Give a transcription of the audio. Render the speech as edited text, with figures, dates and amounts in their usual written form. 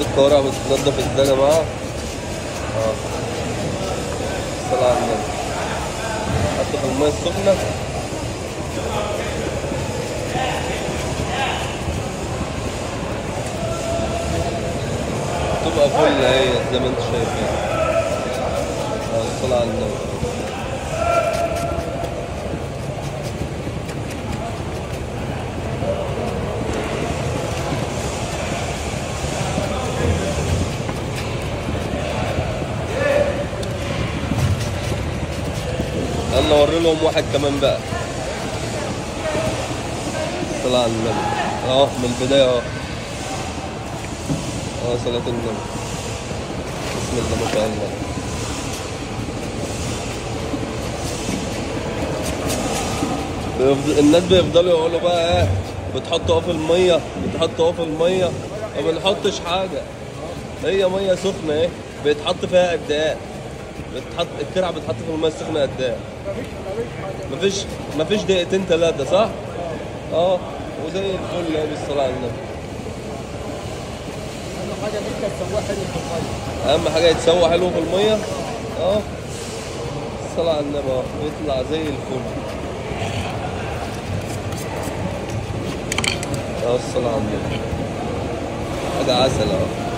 الكوارع بتتنضف ازاي يا جماعة؟ الصلاة على النبي. حط في المية السخنة. تبقى فل اهي زي ما انت شايف يعني. الصلاة على النبي. يلا وري لهم واحد كمان بقى. الصلاة على النبي. اهو من البداية اهو. صلاة النبي. بسم الله ما شاء الله. الناس بيفضلوا يقولوا بقى ايه، بتحطوا في المية، بتحطوا في المية. ما بنحطش حاجة، هي مية سخنة ايه بيتحط فيها قد ايه؟ بتحط الترعه بتحط في المية السخنة قد ايه؟ مفيش دقيقتين ثلاثة صح؟ وزي الفل اهي بالصلاة على النبي. اهم حاجة ان انت تسويه حلو في المية. اهم حاجة يتسوى حلو في المية. الصلاة على النبي اهو يطلع زي الفل. الصلاة على النبي. حاجة عسل اهو.